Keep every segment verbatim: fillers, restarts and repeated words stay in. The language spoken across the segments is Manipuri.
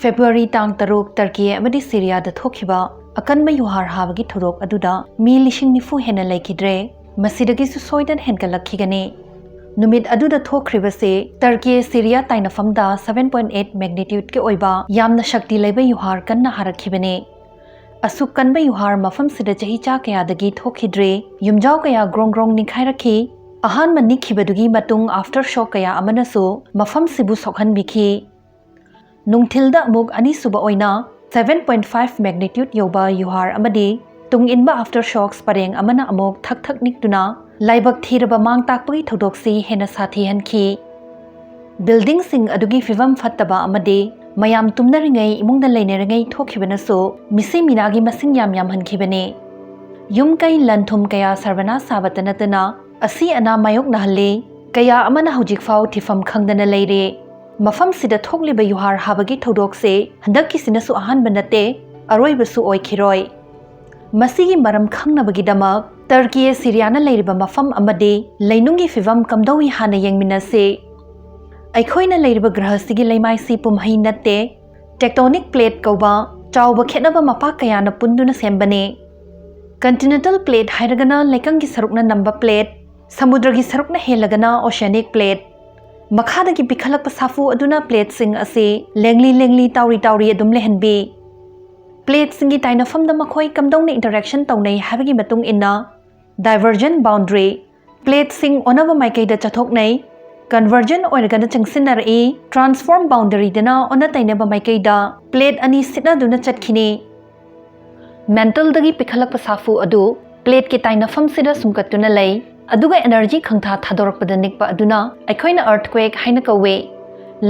ꯐꯦꯕ꯭ꯔꯨꯋꯥꯔꯤ ꯇꯥꯡ ꯇꯔꯨꯛ, ꯇꯔꯀꯤ ꯑꯃꯗꯤ ꯁꯤꯔꯤꯌꯥꯗ ꯊꯣꯛꯈꯤꯕ ꯑꯀꯟꯕ ꯌꯨꯍꯥꯔ ꯍꯥꯕꯒꯤ ꯊꯧꯗꯣꯛ ꯑꯗꯨꯗ ꯃꯤ ꯂꯤꯁꯤꯡ ꯅꯤꯐꯨ ꯍꯦꯟꯅ ꯂꯩꯈꯤꯗ꯭ꯔꯦ꯫ ꯃꯁꯤꯗꯒꯤꯁꯨ ꯁꯣꯏꯗꯅ ꯍꯦꯟꯒꯠꯂꯛꯈꯤꯒꯅꯤ꯫ ꯅꯨꯃꯤꯠ ꯑꯗꯨꯗ ꯊꯣꯛꯈ꯭ꯔꯤꯕꯁꯤ ꯇꯔꯀꯤ ꯁꯤꯔꯤꯌꯥ ꯇꯥꯏꯅꯐꯝꯗ seven point eight magnitudeꯀꯤ ꯑꯣꯏꯕ ꯌꯥꯝꯅ ꯁꯛꯇꯤ ꯂꯩꯕ ꯌꯨꯍꯥꯔ ꯀꯟꯅ ꯍꯥꯔꯛꯈꯤꯕꯅꯤ꯫ ꯑꯁꯨꯛ ꯀꯟꯕ ꯌꯨꯍꯥꯔ ꯃꯐꯝꯁꯤꯗ ꯆꯍꯤꯆꯥ ꯀꯌꯥꯗꯒꯤ ꯊꯣꯛꯈꯤꯗ꯭ꯔꯦ꯫ ꯌꯨꯝꯖꯥꯎ ꯀꯌꯥ ꯒ꯭ꯔꯣꯡ ꯒ꯭ꯔꯣꯡ ꯅꯤꯡꯈꯥꯏꯔꯛꯈꯤ꯫ ꯑꯍꯥꯟꯕ ꯅꯤꯛꯈꯤꯕꯗꯨꯒꯤ ꯃꯇꯨꯡ aftershock ꯀꯌꯥ ꯑꯃꯅꯁꯨ ꯃꯐꯝꯁꯤꯕꯨ ꯁꯣꯛꯍꯟꯕꯤꯈꯤ꯫ ꯅꯨꯡꯊꯤꯜꯗ ꯑꯃꯨꯛ ꯑꯅꯤꯁꯨꯕ ꯑꯣꯏꯅ seven point five magnitude ꯌꯧꯕ ꯌꯨꯍꯥꯔ ꯑꯃꯗꯤ ꯇꯨꯡ ꯏꯟꯕ aftershocks ꯄꯔꯦꯡ ꯑꯃꯅ ꯑꯃꯨꯛ ꯊꯛ ꯊꯛ ꯅꯤꯛꯇꯨꯅ ꯂꯥꯏꯕꯛ ꯊꯤꯔꯕ ꯃꯥꯡ ꯇꯥꯛꯄꯒꯤ ꯊꯧꯗꯣꯛꯁꯤ ꯍꯦꯟꯅ ꯁꯥꯊꯤꯍꯟꯈꯤ꯫ ꯕꯤꯜꯗꯤꯡꯁꯤꯡ ꯑꯗꯨꯒꯤ ꯐꯤꯕꯝ ꯐꯠꯇꯕ ꯑꯃꯗꯤ ꯃꯌꯥꯝ ꯇꯨꯝꯅꯔꯤꯉꯩ, ꯏꯃꯨꯡꯗ ꯂꯩꯅꯔꯤꯉꯩ ꯊꯣꯛꯈꯤꯕꯅꯁꯨ ꯃꯤꯁꯤ ꯃꯤꯅꯥꯒꯤ ꯃꯁꯤꯡ ꯌꯥꯝ ꯌꯥꯝꯍꯟꯈꯤꯕꯅꯤ꯫ ꯌꯨꯝ ꯀꯩ ꯂꯟ ꯊꯨꯝ ꯀꯌꯥ ꯁꯔꯕꯅꯥꯁ ꯁꯥꯕꯇ ꯅꯠꯇꯅ ꯑꯁꯤ ꯑꯅꯥ ꯃꯥꯌꯣꯛꯅꯍꯜꯂꯤ꯫ ꯀꯌꯥ ꯑꯃꯅ ꯍꯧꯖꯤꯛꯐꯥꯎ ꯊꯤꯐꯝ ꯈꯪꯗꯅ ꯂꯩꯔꯤ꯫ ꯃꯐꯝꯁꯤꯗ ꯊꯣꯛꯂꯤꯕ ꯌꯨꯍꯥꯔ ꯍꯥꯕꯒꯤ ꯊꯧꯗꯣꯛꯁꯦ ꯍꯟꯗꯛꯀꯤꯁꯤꯅꯁꯨ ꯑꯍꯥꯟꯕ ꯅꯠꯇꯦ, ꯑꯔꯣꯏꯕꯁꯨ ꯑꯣꯏꯈꯤꯔꯣꯏ꯫ ꯃꯁꯤꯒꯤ ꯃꯔꯝ ꯈꯪꯅꯕꯒꯤꯗꯃꯛ ꯇꯔꯀꯤ ꯁꯤꯔꯤꯌꯥꯅ ꯂꯩꯔꯤꯕ ꯃꯐꯝ ꯑꯃꯗꯤ ꯂꯩꯅꯨꯡꯒꯤ ꯐꯤꯕꯝ ꯀꯝꯗꯧꯏ ꯍꯥꯟꯅ ꯌꯦꯡꯃꯤꯟꯅꯁꯤ꯫ ꯑꯩꯈꯣꯏꯅ ꯂꯩꯔꯤꯕ ꯒ꯭ꯔꯍꯁꯤꯒꯤ ꯂꯩꯃꯥꯏꯁꯤ ꯄꯨꯝꯍꯩ ꯅꯠꯇꯦ꯫ Tectonic plate ꯀꯧꯕ ꯆꯥꯎꯕ ꯈꯦꯠꯅꯕ ꯃꯄꯥ ꯀꯌꯥꯅ ꯄꯨꯟꯗꯨꯅ ꯁꯦꯝꯕꯅꯤ꯫ Continental plate ꯍꯥꯏꯔꯒꯅ ꯂꯩꯀꯪꯒꯤ ꯁꯔꯨꯛꯅ ꯅꯝꯕ plate, ꯁꯃꯨꯗ꯭ꯔꯒꯤ ꯁꯔꯨꯛꯅ ꯍꯦꯜꯂꯒꯅ oceanic plate꯫ ꯃꯈꯥꯗꯒꯤ ꯄꯤꯈꯠꯂꯛꯄ ꯁꯥꯐꯨ ꯑꯗꯨꯅ plateꯁꯤꯡ ꯑꯁꯤ ꯂꯦꯡꯂꯤ ꯂꯦꯡꯂꯤ, ꯇꯥꯎꯔꯤ ꯇꯥꯎꯔꯤ ꯑꯗꯨꯝ ꯂꯩꯍꯟꯕꯤ꯫ Plateꯁꯤꯡꯒꯤ ꯇꯥꯏꯅꯐꯝꯗ ꯃꯈꯣꯏ ꯀꯝꯗꯧꯅ interaction ꯇꯧꯅꯩ ꯍꯥꯏꯕꯒꯤ ꯃꯇꯨꯡ ꯏꯟꯅ divergent boundary, plateꯁꯤꯡ ꯑꯣꯟꯅꯕ ꯃꯥꯏꯀꯩꯗ ꯆꯠꯊꯣꯛꯅꯩ, convergent ꯑꯣꯏꯔꯒꯅ ꯆꯪꯁꯤꯟꯅꯔꯛꯏ, transform boundaryꯗꯅ ꯑꯣꯟꯅ ꯇꯩꯅꯕ ꯃꯥꯏꯀꯩꯗ plate ꯑꯅꯤ ꯁꯤꯠꯅꯗꯨꯅ ꯆꯠꯈꯤꯅꯤ꯫ Mantleꯗꯒꯤ ꯄꯤꯈꯠꯂꯛꯄ ꯁꯥꯐꯨ ꯑꯗꯨ plateꯀꯤ ꯇꯥꯏꯅꯐꯝꯁꯤꯗ ꯁꯨꯝꯀꯠꯇꯨꯅ ꯂꯩ, ꯑꯗꯨꯒ energy ꯈꯪꯊꯥ ꯊꯥꯗꯣꯔꯛꯄꯗ ꯅꯤꯛꯄ ꯑꯗꯨꯅ ꯑꯩꯈꯣꯏꯅ earthquake ꯍꯥꯏꯅ ꯀꯧꯏ꯫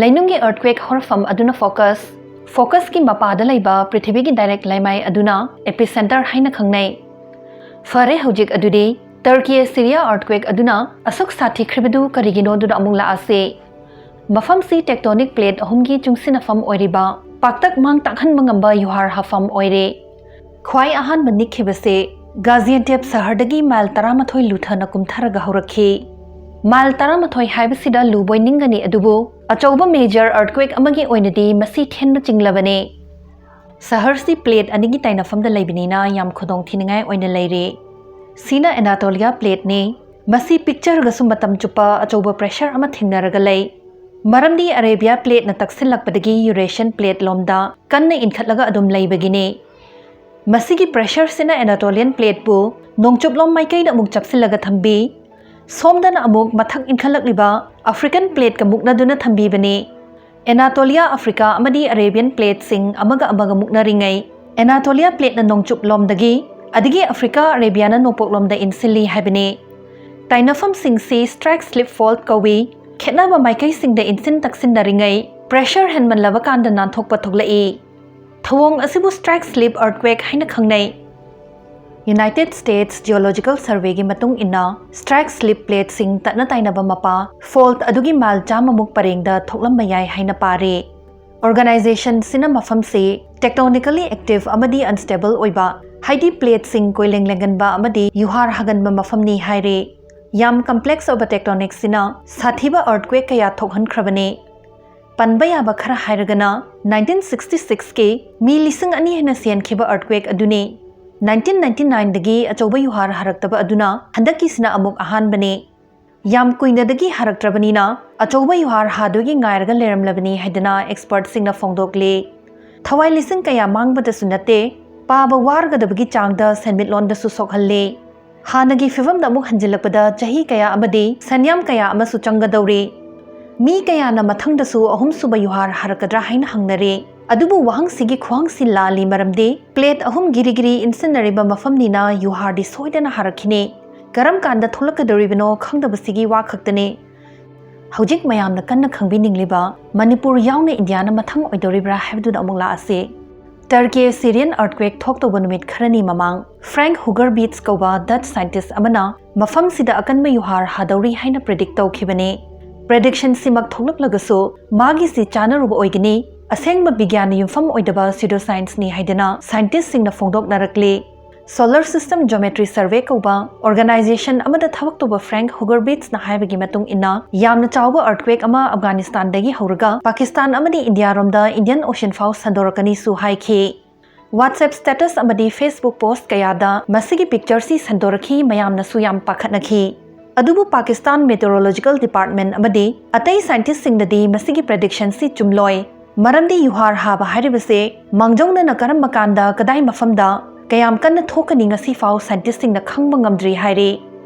ꯂꯩꯅꯨꯡꯒꯤ earthquake ꯍꯧꯔꯛꯐꯝ ꯑꯗꯨꯅ focus, focusꯀꯤ ꯃꯄꯥꯗ ꯂꯩꯕ ꯄ꯭ꯔꯤꯊꯤꯕꯤꯒꯤ direct ꯂꯩꯃꯥꯏ ꯑꯗꯨꯅ epicenter ꯍꯥꯏꯅ ꯈꯪꯅꯩ꯫ ꯐꯔꯦ, ꯍꯧꯖꯤꯛ ꯑꯗꯨꯗꯤ ꯇꯔꯀꯤ ꯁꯤꯔꯤꯌꯥ earthquake ꯑꯗꯨꯅ ꯑꯁꯨꯛ ꯁꯥꯊꯤꯈ꯭ꯔꯤꯕꯗꯨ ꯀꯔꯤꯒꯤꯅꯣꯗꯨꯗ ꯑꯃꯨꯛ ꯂꯥꯛꯑꯁꯤ꯫ ꯃꯐꯝꯁꯤ tectonic plate ꯑꯍꯨꯝꯒꯤ ꯆꯨꯡꯁꯤꯟꯅꯐꯝ ꯑꯣꯏꯔꯤꯕ ꯄꯥꯛꯇꯛ ꯃꯥꯡ ꯇꯥꯛꯍꯟꯕ ꯉꯝꯕ ꯌꯨꯍꯥꯔ ꯍꯥꯐꯝ ꯑꯣꯏꯔꯦ꯫ ꯈ꯭ꯋꯥꯏ ꯑꯍꯥꯟꯕ ꯅꯤꯛꯈꯤꯕꯁꯤ ꯒꯥꯖꯤꯑꯦꯟꯇꯦꯞ ꯁꯍꯔꯗꯒꯤ ꯃꯥꯏꯜ ꯇꯔꯥꯃꯥꯊꯣꯏ ꯂꯨꯊꯅ ꯀꯨꯝꯊꯔꯒ ꯍꯧꯔꯛꯈꯤ꯫ ꯃꯥꯏꯜ ꯇꯔꯥꯃꯥꯊꯣꯏ ꯍꯥꯏꯕꯁꯤꯗ ꯂꯨꯕꯣꯏ ꯅꯤꯡꯒꯅꯤ, ꯑꯗꯨꯕꯨ ꯑꯆꯧꯕ major earthquake ꯑꯃꯒꯤ ꯑꯣꯏꯅꯗꯤ ꯃꯁꯤ ꯊꯦꯟꯕ ꯆꯤꯡꯂꯕꯅꯤ꯫ ꯁꯍꯔꯁꯤ plate ꯑꯅꯤꯒꯤ ꯇꯥꯏꯅꯐꯝꯗ ꯂꯩꯕꯅꯤꯅ ꯌꯥꯝ ꯈꯨꯗꯣꯡꯊꯤꯅꯤꯡꯉꯥꯏ ꯑꯣꯏꯅ ꯂꯩꯔꯤ꯫ ꯁꯤꯅ Anatolia plateꯅꯤ꯫ ꯃꯁꯤ ꯄꯤꯛꯆꯔꯒꯁꯨ ꯃꯇꯝ ꯆꯨꯞꯄ ꯑꯆꯧꯕ pressure ꯑꯃ ꯊꯦꯡꯅꯔꯒ ꯂꯩ꯫ ꯃꯔꯝꯗꯤ Arabia plateꯅ ꯇꯛꯁꯤꯜꯂꯛꯄꯗꯒꯤ Eurasian plate ꯂꯣꯝꯗ ꯀꯟꯅ ꯏꯟꯈꯠꯂꯒ ꯑꯗꯨꯝ ꯂꯩꯕꯒꯤꯅꯤ꯫ ꯃꯁꯤꯒꯤ pressureꯁꯤꯅ Anatolian plateꯄꯨ ꯅꯣꯡꯆꯨꯞꯂꯣꯝ ꯃꯥꯏꯀꯩꯗ ꯑꯃꯨꯛ ꯆꯞꯁꯤꯜꯂꯒ ꯊꯝꯕꯤ꯫ ꯁꯣꯝꯗꯅ ꯑꯃꯨꯛ ꯃꯊꯛ ꯏꯟꯈꯠꯂꯛꯂꯤꯕ African plateꯀ ꯃꯨꯛꯅꯗꯨꯅ ꯊꯝꯕꯤꯕꯅꯤ꯫ Anatolia, Africa ꯑꯃꯗꯤ Arabian platesꯤꯡ ꯑꯃꯒ ꯑꯃꯒ ꯃꯨꯛꯅꯔꯤꯉꯩ Anatolia plateꯅ ꯅꯣꯡꯆꯨꯞ ꯂꯣꯝꯗꯒꯤ ꯑꯗꯒꯤ Africa, Arabiaꯅ ꯅꯣꯡꯄꯣꯛꯂꯣꯝꯗ ꯏꯟꯁꯤꯜꯂꯤ ꯍꯥꯏꯕꯅꯤ꯫ ꯇꯥꯏꯅꯐꯝꯁꯤꯡꯁꯤ strike slip fault ꯀꯧꯏ꯫ ꯈꯦꯠꯅꯕ ꯃꯥꯏꯀꯩꯁꯤꯡꯗ ꯏꯟꯁꯤꯟ ꯇꯛꯁꯤꯟꯅꯔꯤꯉꯩ pressure ꯍꯦꯟꯃꯜꯂꯕ ꯀꯥꯟꯗ ꯅꯥꯟꯊꯣꯛꯄ ꯊꯣꯛꯂꯛꯏ꯫ ꯊꯧꯑꯣꯡ ꯑꯁꯤꯕꯨ strike slip earthquake ꯍꯥꯏꯅ ꯈꯪꯅꯩ꯫ United States Geological Surveyꯒꯤ ꯃꯇꯨꯡ ꯏꯟꯅ, strike slip platesꯤꯡ ꯇꯠꯅ ꯇꯥꯏꯅꯕ ꯃꯄꯥ fault ꯑꯗꯨꯒꯤ ꯃꯥꯏꯜ ꯆꯥꯝꯃꯃꯨꯛ ꯄꯔꯦꯡꯗ ꯊꯣꯛꯂꯝꯕ ꯌꯥꯏ ꯍꯥꯏꯅ ꯄꯥꯔꯤ꯫ Organizationꯁꯤꯅ ꯃꯐꯝꯁꯤ tectonically active ꯑꯃꯗꯤ unstable ꯑꯣꯏꯕ, ꯍꯥꯏꯗꯤ platesꯤꯡ ꯀꯣꯏꯂꯦꯡ ꯂꯦꯡꯒꯟꯕ ꯑꯃꯗꯤ ꯌꯨꯍꯥꯔ ꯍꯥꯒꯟꯕ ꯃꯐꯝꯅꯤ ꯍꯥꯏꯔꯤ꯫ ꯌꯥꯝ complex ꯑꯣꯏꯕ tectonicꯁꯤꯅ ꯁꯥꯊꯤꯕ earthquake ꯀꯌꯥ ꯊꯣꯛꯍꯟꯈ꯭ꯔꯕꯅꯤ꯫ ꯄꯟꯕ ꯌꯥꯕ ꯈꯔ ꯍꯥꯏꯔꯒꯅ, nineteen sixty sixꯀꯤ ꯃꯤ ꯂꯤꯁꯤꯡ ꯑꯅꯤ ꯍꯦꯟꯅ ꯁꯤꯍꯟꯈꯤꯕ earthquake ꯑꯗꯨꯅꯤ꯫ Nineteen ninety nineꯗꯒꯤ ꯑꯆꯧꯕ ꯌꯨꯍꯥꯔ ꯍꯥꯔꯛꯇꯕ ꯑꯗꯨꯅ ꯍꯟꯗꯛꯀꯤꯁꯤꯅ ꯑꯃꯨꯛ ꯑꯍꯥꯟꯕꯅꯤ꯫ ꯌꯥꯝ ꯀꯨꯏꯅꯗꯒꯤ ꯍꯥꯔꯛꯇ꯭ꯔꯕꯅꯤꯅ ꯑꯆꯧꯕ ꯌꯨꯍꯥꯔ ꯍꯥꯗꯣꯏꯒꯤ ꯉꯥꯏꯔꯒ ꯂꯩꯔꯝꯂꯕꯅꯤ ꯍꯥꯏꯗꯅ expertꯁꯤꯡꯅ ꯐꯣꯡꯗꯣꯛꯂꯤ꯫ ꯊꯋꯥꯏ ꯂꯤꯁꯤꯡ ꯀꯌꯥ ꯃꯥꯡꯕꯗꯁꯨ ꯅꯠꯇꯦ, ꯄꯥꯕ ꯋꯥꯔꯒꯗꯕꯒꯤ ꯆꯥꯡꯗ ꯁꯦꯟꯃꯤꯠꯂꯣꯟꯗꯁꯨ ꯁꯣꯛꯍꯜꯂꯤ꯫ ꯍꯥꯟꯅꯒꯤ ꯐꯤꯚꯝꯗ ꯑꯃꯨꯛ ꯍꯟꯖꯤꯜꯂꯛꯄꯗ ꯆꯍꯤ ꯀꯌꯥ ꯑꯃꯗꯤ ꯁꯦꯟꯌꯥꯝ ꯀꯌꯥ ꯑꯃꯁꯨ ꯆꯪꯒꯗꯧꯔꯤ꯫ ꯃꯤ ꯀꯌꯥꯅ ꯃꯊꯪꯗꯁꯨ ꯑꯍꯨꯝꯁꯨꯕ ꯌꯨꯍꯥꯔ ꯍꯥꯔꯛꯀꯗ꯭ꯔꯥ ꯍꯥꯏꯅ ꯍꯪꯅꯔꯤ꯫ ꯑꯗꯨꯕꯨ ꯋꯥꯍꯪꯁꯤꯒꯤ ꯈꯨꯍꯪꯁꯤ ꯂꯥꯜꯂꯤ, ꯃꯔꯝꯗꯤ plate ꯑꯍꯨꯝ ꯒꯤꯔꯤ ꯒꯤꯔꯤ ꯏꯟꯁꯤꯟꯅꯔꯤꯕ ꯃꯐꯝꯅꯤꯅ ꯌꯨꯍꯥꯔꯗꯤ ꯁꯣꯏꯗꯅ ꯍꯥꯔꯛꯈꯤꯅꯤ꯫ ꯀꯔꯝ ꯀꯥꯟꯗ ꯊꯣꯛꯂꯛꯀꯗꯧꯔꯤꯕꯅꯣ ꯈꯪꯗꯕꯁꯤꯒꯤ ꯋꯥ ꯈꯛꯇꯅꯤ꯫ ꯍꯧꯖꯤꯛ ꯃꯌꯥꯝꯅ ꯀꯟꯅ ꯈꯪꯕꯤꯅꯤꯡꯂꯤꯕ ꯃꯅꯤꯄꯨꯔ ꯌꯥꯎꯅ ꯏꯟꯗꯤꯌꯥꯅ ꯃꯊꯪ ꯑꯣꯏꯗꯧꯔꯤꯕ꯭ꯔꯥ ꯍꯥꯏꯕꯗꯨꯗ ꯑꯃꯨꯛ ꯂꯥꯛꯑꯁꯤ꯫ Turkey Syrian earthquake ꯊꯣꯛꯇꯧꯕ ꯅꯨꯃꯤꯠ ꯈꯔꯅꯤ ꯃꯃꯥꯡ Frank Hugerbits ꯀꯧꯕ Dutch scientist ꯑꯃꯅ ꯃꯐꯝꯁꯤꯗ ꯑꯀꯟꯕ ꯌꯨꯍꯥꯔ ꯍꯥꯗꯧꯔꯤ ꯍꯥꯏꯅ predict ꯇꯧꯈꯤꯕꯅꯤ꯫ Predictionꯁꯤꯃꯛ ꯊꯣꯛꯂꯛꯂꯒꯁꯨ ꯃꯥꯒꯤꯁꯤ ꯆꯥꯅꯔꯨꯕ ꯑꯣꯏꯒꯅꯤ, ꯑꯁꯦꯡꯕ ꯕꯤꯒ꯭ꯌꯥꯟꯅ ꯌꯨꯝꯐꯝ ꯑꯣꯏꯗꯕ pseudoscienceꯅꯤ ꯍꯥꯏꯗꯅ scientistꯁꯤꯡꯅ ꯐꯣꯡꯗꯣꯛꯅꯔꯛꯂꯤ꯫ Solar System Geometry Survey ꯀꯧꯕ organization ꯑꯃꯗ ꯊꯕꯛ ꯇꯧꯕ Frank Hurwitzꯅ ꯍꯥꯏꯕꯒꯤ ꯃꯇꯨꯡ ꯏꯟꯅ, ꯌꯥꯝꯅ ꯆꯥꯎꯕ earthquake ꯑꯃ ꯑꯐꯒꯥꯅꯤꯁꯇꯥꯟꯗꯒꯤ ꯍꯧꯔꯒ ꯄꯥꯀꯤꯁꯇꯥꯟ ꯑꯃꯗꯤ ꯏꯟꯗꯤꯌꯥꯔꯣꯝꯗ Indian Ocean ꯐꯥꯎ ꯁꯟꯗꯣꯔꯛꯀꯅꯤꯁꯨ ꯍꯥꯏꯈꯤ꯫ WhatsApp status ꯑꯃꯗꯤ Facebook post ꯀꯌꯥꯗ ꯃꯁꯤꯒꯤ pictureꯁꯤ ꯁꯟꯗꯣꯔꯛꯈꯤ, ꯃꯌꯥꯝꯅꯁꯨ ꯌꯥꯝ ꯄꯥꯈꯠꯅꯈꯤ꯫ ꯑꯗꯨꯕꯨ ꯄꯥꯀꯤꯁꯇꯥꯟ Meteorological Department ꯑꯃꯗꯤ ꯑꯇꯩ scientistꯁꯤꯡꯅꯗꯤ ꯃꯁꯤꯒꯤ predictionꯁꯤ ꯆꯨꯝꯂꯣꯏ, ꯃꯔꯝꯗꯤ ꯌꯨꯍꯥꯔ ꯍꯥꯕ ꯍꯥꯏꯔꯤꯕꯁꯦ ꯃꯥꯡꯖꯧꯅꯅ ꯀꯔꯝꯕ ꯀꯥꯟꯗ, ꯀꯗꯥꯏ ꯃꯐꯝꯗ, ꯀꯌꯥꯝ ꯀꯟꯅ ꯊꯣꯛꯀꯅꯤ, ꯉꯁꯤ ꯐꯥꯎ scientistꯁꯤꯡꯅ ꯈꯪꯕ ꯉꯝꯗ꯭ꯔꯤ ꯍꯥꯏꯔꯤ꯫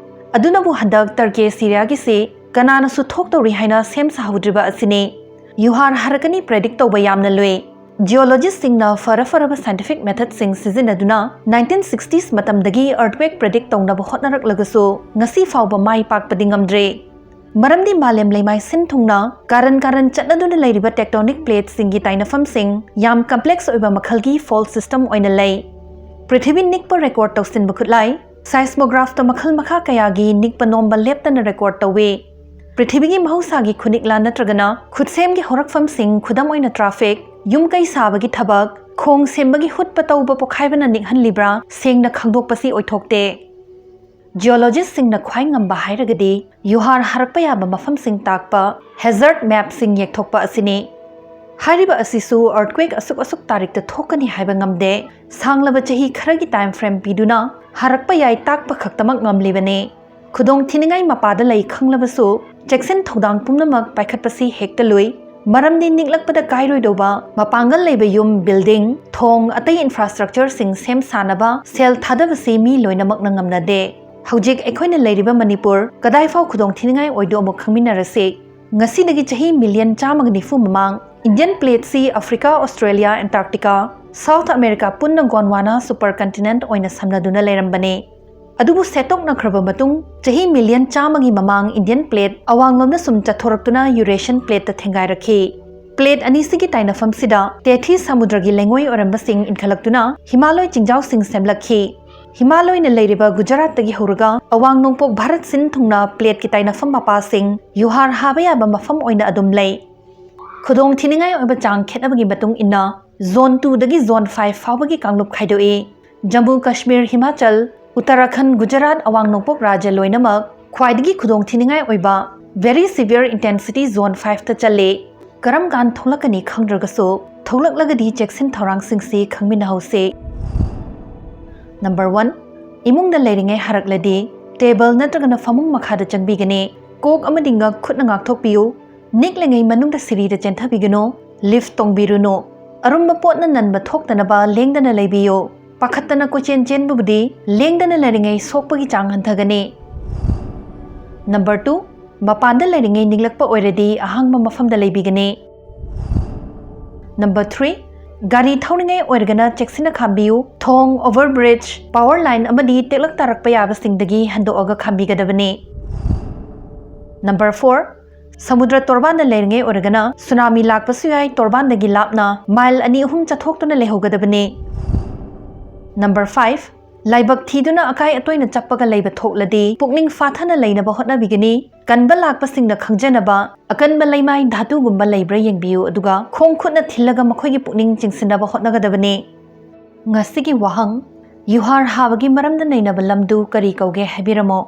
ꯑꯗꯨꯅꯕꯨ ꯍꯟꯗꯛ ꯇꯔꯀꯤ ꯁꯤꯔꯤꯌꯥꯒꯤꯁꯤ ꯀꯅꯥꯅꯁꯨ ꯊꯣꯛꯇꯧꯔꯤ ꯍꯥꯏꯅ ꯁꯦꯝ ꯁꯥꯍꯧꯗ꯭ꯔꯤꯕ ꯑꯁꯤꯅꯤ꯫ ꯌꯨꯍꯥꯔ ꯍꯥꯔꯛꯀꯅꯤ predict ꯇꯧꯕ ꯌꯥꯝꯅ ꯂꯨꯏ꯫ Geologistꯁꯤꯡꯅ ꯐꯔ ꯐꯔꯕ scientific methodꯁꯤꯡ ꯁꯤꯖꯤꯟꯅꯗꯨꯅ nineteen sixties ꯃꯇꯝꯗꯒꯤ earthquake predict ꯇꯧꯅꯕ ꯍꯣꯠꯅꯔꯛꯂꯒꯁꯨ ꯉꯁꯤ ꯐꯥꯎꯕ ꯃꯥꯏ ꯄꯥꯛꯄꯗꯤ ꯉꯝꯗ꯭ꯔꯦ꯫ ꯃꯔꯝꯗꯤ ꯃꯥꯂꯦꯝ ꯂꯩꯃꯥꯏ ꯁꯤꯟ ꯊꯨꯡꯅ ꯀꯥꯔꯟ ꯀꯥꯔꯟ ꯆꯠꯅꯗꯨꯅ ꯂꯩꯔꯤꯕ tectonic plateꯁꯤꯡꯒꯤ ꯇꯥꯏꯅꯐꯝꯁꯤꯡ ꯌꯥꯝ complex ꯑꯣꯏꯕ ꯃꯈꯜꯒꯤ fault system ꯑꯣꯏꯅ ꯂꯩ꯫ ꯄ꯭ꯔꯤꯊꯤꯕꯤ ꯅꯤꯛꯄ record ꯇꯧꯁꯤꯟꯕ ꯈꯨꯠꯂꯥꯏ seismographꯇ ꯃꯈꯜ ꯃꯈꯥ ꯀꯌꯥꯒꯤ ꯅꯤꯛꯄ ꯅꯣꯝꯕ ꯂꯦꯞꯇꯅ record ꯇꯧꯏ꯫ ꯄ꯭ꯔꯤꯊꯤꯕꯤꯒꯤ ꯃꯍꯧꯁꯥꯒꯤ ꯈꯨꯅꯤꯛꯂꯥ ꯅꯠꯇ꯭ꯔꯒꯅ ꯈꯨꯠꯁꯦꯝꯒꯤ ꯍꯧꯔꯛꯐꯝꯁꯤꯡ, ꯈꯨꯗꯝ ꯑꯣꯏꯅ traffic, ꯌꯨꯝ ꯀꯩ ꯁꯥꯕꯒꯤ ꯊꯕꯛ, ꯈꯣꯡ ꯁꯦꯝꯕꯒꯤ ꯍꯨꯠꯄ ꯇꯧꯕ ꯄꯣꯈꯥꯏꯕꯅ ꯅꯤꯛꯍꯜꯂꯤꯕ꯭ꯔꯥ, ꯁꯦꯡꯅ ꯈꯪꯗꯣꯛꯄꯁꯤ ꯑꯣꯏꯊꯣꯛꯇꯦ꯫ Geologistꯁꯤꯡꯅ ꯈ꯭ꯋꯥꯏ ꯉꯝꯕ ꯍꯥꯏꯔꯒꯗꯤ ꯌꯨꯍꯥꯔ ꯍꯥꯔꯛꯄ ꯌꯥꯕ ꯃꯐꯝꯁꯤꯡ ꯇꯥꯛꯄ hazard mapꯁꯤꯡ ꯌꯦꯛꯊꯣꯛꯄ ꯑꯁꯤꯅꯤ꯫ ꯍꯥꯏꯔꯤꯕ ꯑꯁꯤꯁꯨ earthquake ꯑꯁꯨꯛ ꯑꯁꯨꯛ ꯇꯥꯔꯤꯛꯇ ꯊꯣꯛꯀꯅꯤ ꯍꯥꯏꯕ ꯉꯝꯗꯦ꯫ ꯁꯥꯡꯂꯕ ꯆꯍꯤ ꯈꯔꯒꯤ time frame ꯄꯤꯗꯨꯅ ꯍꯥꯔꯛꯄ ꯌꯥꯏ ꯇꯥꯛꯄ ꯈꯛꯇꯃꯛ ꯉꯝꯂꯤꯕꯅꯤ꯫ ꯈꯨꯗꯣꯡ ꯊꯤꯅꯤꯡꯉꯥꯏ ꯃꯄꯥꯗ ꯂꯩ ꯈꯪꯂꯕꯁꯨ ꯆꯦꯛꯁꯤꯟ ꯊꯧꯗꯥꯡ ꯄꯨꯝꯅꯃꯛ ꯄꯥꯏꯈꯠꯄꯁꯤ ꯍꯦꯛꯇ ꯂꯨꯏ꯫ ꯃꯔꯝꯗꯤ ꯅꯤꯛꯂꯛꯄꯗ ꯀꯥꯏꯔꯣꯏꯗꯧꯕ ꯃꯄꯥꯡꯒꯜ ꯂꯩꯕ ꯌꯨꯝ, building, ꯊꯣꯡ, ꯑꯇꯩ infrastructureꯁꯤꯡ ꯁꯦꯝ ꯁꯥꯅꯕ ꯁꯦꯜ ꯊꯥꯗꯕꯁꯤ ꯃꯤ ꯂꯣꯏꯅꯃꯛꯅ ꯉꯝꯅꯗꯦ꯫ ꯍꯧꯖꯤꯛ ꯑꯩꯈꯣꯏꯅ ꯂꯩꯔꯤꯕ ꯃꯅꯤꯄꯨꯔ ꯀꯗꯥꯏꯐꯥꯎ ꯈꯨꯗꯣꯡ ꯊꯤꯅꯤꯡꯉꯥꯏ ꯑꯣꯏꯗꯣ ꯑꯃꯨꯛ ꯈꯪꯃꯤꯟꯅꯔꯁꯤ꯫ ꯉꯁꯤꯗꯒꯤ ꯆꯍꯤ million ꯆꯥꯝꯃꯒ ꯅꯤꯐꯨ ꯃꯃꯥꯡ Indian plateꯁꯤ Africa, Australia, Antarctica, South America ꯄꯨꯟꯅ Gondwana supercontinent ꯑꯣꯏꯅ ꯁꯝꯅꯗꯨꯅ ꯂꯩꯔꯝꯕꯅꯤ꯫ ꯑꯗꯨꯕꯨ ꯁꯦꯠꯇꯣꯛꯅꯈ꯭ꯔꯕ ꯃꯇꯨꯡ ꯆꯍꯤ million ꯆꯥꯝꯃꯒꯤ ꯃꯃꯥꯡ Indian plate ꯑꯋꯥꯡꯂꯣꯝꯗ ꯁꯨꯝ ꯆꯠꯊꯣꯔꯛꯇꯨꯅ Eurasian plateꯇ ꯊꯦꯡꯒꯥꯏꯔꯛꯈꯤ꯫ Plate ꯑꯅꯤꯁꯤꯒꯤ ꯇꯥꯏꯅꯐꯝꯁꯤꯗ ꯇꯦꯊꯤ ꯁꯃꯨꯗ꯭ꯔꯒꯤ ꯂꯩꯉꯣꯏ ꯑꯣꯏꯔꯝꯕꯁꯤꯡ ꯏꯟꯈꯠꯂꯛꯇꯨꯅ ꯍꯤꯃꯥꯂꯣꯏ ꯆꯤꯡꯖꯥꯎꯁꯤꯡ ꯁꯦꯝꯂꯛꯈꯤ꯫ ꯍꯤꯃꯥꯂꯣꯏꯅ ꯂꯩꯔꯤꯕ ꯒꯨꯖꯔꯥꯠꯇꯒꯤ ꯍꯧꯔꯒ ꯑꯋꯥꯡ ꯅꯣꯡꯄꯣꯛ ꯚꯥꯔꯠ ꯁꯤꯟ ꯊꯨꯡꯅ plateꯀꯤ ꯇꯥꯏꯅꯐꯝ ꯃꯄꯥꯁꯤꯡ ꯌꯨꯍꯥꯔ ꯍꯥꯕ ꯌꯥꯕ ꯃꯐꯝ ꯑꯣꯏꯅ ꯑꯗꯨꯝ ꯂꯩ꯫ ꯈꯨꯗꯣꯡ ꯊꯤꯅꯤꯡꯉꯥꯏ ꯑꯣꯏꯕ ꯆꯥꯡ ꯈꯦꯠꯅꯕꯒꯤ ꯃꯇꯨꯡ ꯏꯟꯅ zone twoꯗꯒꯤ zone five ꯐꯥꯎꯕꯒꯤ ꯀꯥꯡꯂꯨꯞ ꯈꯥꯏꯗꯣꯛꯏ꯫ ꯖꯝꯃꯨ ꯀꯥꯁꯃꯤꯔ, ꯍꯤꯃꯥꯆꯜ, ꯎꯠꯇꯔꯥꯈꯟꯗ, ꯒꯨꯖꯔꯥꯠ, ꯑꯋꯥꯡ ꯅꯣꯡꯄꯣꯛ ꯔꯥꯖ꯭ꯌ ꯂꯣꯏꯅꯃꯛ ꯈ꯭ꯋꯥꯏꯗꯒꯤ ꯈꯨꯗꯣꯡꯊꯤꯅꯤꯡꯉꯥꯏ ꯑꯣꯏꯕ Very Severe Intensity Zone five ꯇ ꯆꯜꯂꯦ꯫ ꯀꯔꯝ ꯀꯥꯟ ꯊꯣꯛꯂꯛꯀꯅꯤ ꯈꯪꯗ꯭ꯔꯒꯁꯨ, ꯊꯣꯛꯂꯛꯂꯒꯗꯤ ꯆꯦꯛꯁꯤꯟ ꯊꯧꯔꯥꯡꯁꯤꯡꯁꯤ ꯈꯪꯃꯤꯟꯅꯍꯧꯁꯤ꯫ ꯅꯝꯕꯔ ꯋꯥꯟ, ꯏꯃꯨꯡꯗ ꯂꯩꯔꯤꯉꯩ ꯍꯥꯔꯛꯂꯗꯤ ꯇꯦꯕꯜ ꯅꯠꯇ꯭ꯔꯒꯅ ꯐꯃꯨꯡ ꯃꯈꯥꯗ ꯆꯪꯕꯤꯒꯅꯤ꯫ ꯀꯣꯛ ꯑꯃꯗꯤ ꯉꯛ ꯈꯨꯠꯅ ꯉꯥꯛꯊꯣꯛꯄꯤꯌꯨ꯫ ꯅꯤꯛꯂꯤꯉꯩ ꯃꯅꯨꯡꯗ ꯁꯤꯔꯤꯗ ꯆꯦꯟꯊꯕꯤꯒꯅꯨ꯫ ꯂꯤꯐ ꯇꯣꯡꯕꯤꯔꯨꯅꯨ꯫ ꯑꯔꯨꯝꯕ ꯄꯣꯠꯅ ꯅꯟꯕ ꯊꯣꯛꯇꯅꯕ ꯂꯦꯡꯗꯅ ꯂꯩꯕꯤꯌꯨ꯫ ꯄꯥꯈꯠꯇꯅ ꯀꯣꯏꯆꯦꯟ ꯆꯦꯟꯕꯕꯨꯗꯤ ꯂꯦꯡꯗꯅ ꯂꯩꯔꯤꯉꯩ ꯁꯣꯛꯄꯒꯤ ꯆꯥꯡ ꯍꯟꯊꯒꯅꯤ꯫ ꯅꯝꯕꯔ ꯇꯨ, ꯃꯄꯥꯟꯗ ꯂꯩꯔꯤꯉꯩ ꯅꯤꯛꯂꯛꯄ ꯑꯣꯏꯔꯗꯤ ꯑꯍꯥꯡꯕ ꯃꯐꯝꯗ ꯂꯩꯕꯤꯒꯅꯤ꯫ ꯅꯝꯕꯔ ꯊ꯭ꯔꯤ, ꯒꯥꯔꯤ ꯊꯧꯔꯤꯉꯩ ꯑꯣꯏꯔꯒꯅ ꯆꯦꯛꯁꯤꯟꯅ ꯈꯥꯝꯕꯤꯌꯨ꯫ ꯊꯣꯡ, ꯑꯣꯚꯔ ꯕ꯭ꯔꯤꯖ, ꯄꯥꯋꯔ ꯂꯥꯏꯟ ꯑꯃꯗꯤ ꯇꯦꯛꯂꯛ ꯇꯥꯔꯛꯄ ꯌꯥꯕꯁꯤꯡꯗꯒꯤ ꯍꯟꯗꯣꯛꯑꯒ ꯈꯥꯝꯕꯤꯒꯗꯕꯅꯤ꯫ ꯅꯝꯕꯔ ꯐꯣꯔ, ꯁꯃꯨꯗ꯭ꯔ ꯇꯣꯔꯕꯥꯟꯗ ꯂꯩꯔꯤꯉꯩ ꯑꯣꯏꯔꯒꯅ ꯁꯨꯅꯥꯃꯤ ꯂꯥꯛꯄꯁꯨ ꯌꯥꯏ, ꯇꯣꯔꯕꯥꯟꯗꯒꯤ ꯂꯥꯞꯅ ꯃꯥꯏꯜ ꯑꯅꯤ ꯑꯍꯨꯝ ꯆꯠꯊꯣꯛꯇꯨꯅ ꯂꯩꯍꯧꯒꯗꯕꯅꯤ꯫ ꯅꯝꯕꯔ ꯐꯥꯏꯚ, ꯂꯥꯏꯕꯛ ꯊꯤꯗꯨꯅ ꯑꯀꯥꯏ ꯑꯇꯣꯏꯅ ꯆꯞꯄꯒ ꯂꯩꯕ ꯊꯣꯛꯂꯗꯤ ꯄꯨꯛꯅꯤꯡ ꯐꯥꯊꯅ ꯂꯩꯅꯕ ꯍꯣꯠꯅꯕꯤꯒꯅꯤ꯫ ꯀꯟꯕ ꯂꯥꯛꯄꯁꯤꯡꯅ ꯈꯪꯖꯅꯕ ꯑꯀꯟꯕ ꯂꯩꯃꯥꯏ ꯙꯥꯇꯨꯒꯨꯝꯕ ꯂꯩꯕ꯭ꯔꯥ ꯌꯦꯡꯕꯤꯌꯨ, ꯑꯗꯨꯒ ꯈꯣꯡ ꯈꯨꯠꯅ ꯊꯤꯜꯂꯒ ꯃꯈꯣꯏꯒꯤ ꯄꯨꯛꯅꯤꯡ ꯆꯤꯡꯁꯤꯟꯅꯕ ꯍꯣꯠꯅꯒꯗꯕꯅꯤ꯫ ꯉꯁꯤꯒꯤ ꯋꯥꯍꯪ, ꯌꯨꯍꯥꯔ ꯍꯥꯕꯒꯤ ꯃꯔꯝꯗ ꯅꯩꯅꯕ ꯂꯝꯗꯨ ꯀꯔꯤ ꯀꯧꯒꯦ ꯍꯥꯏꯕꯤꯔꯝꯃꯣ꯫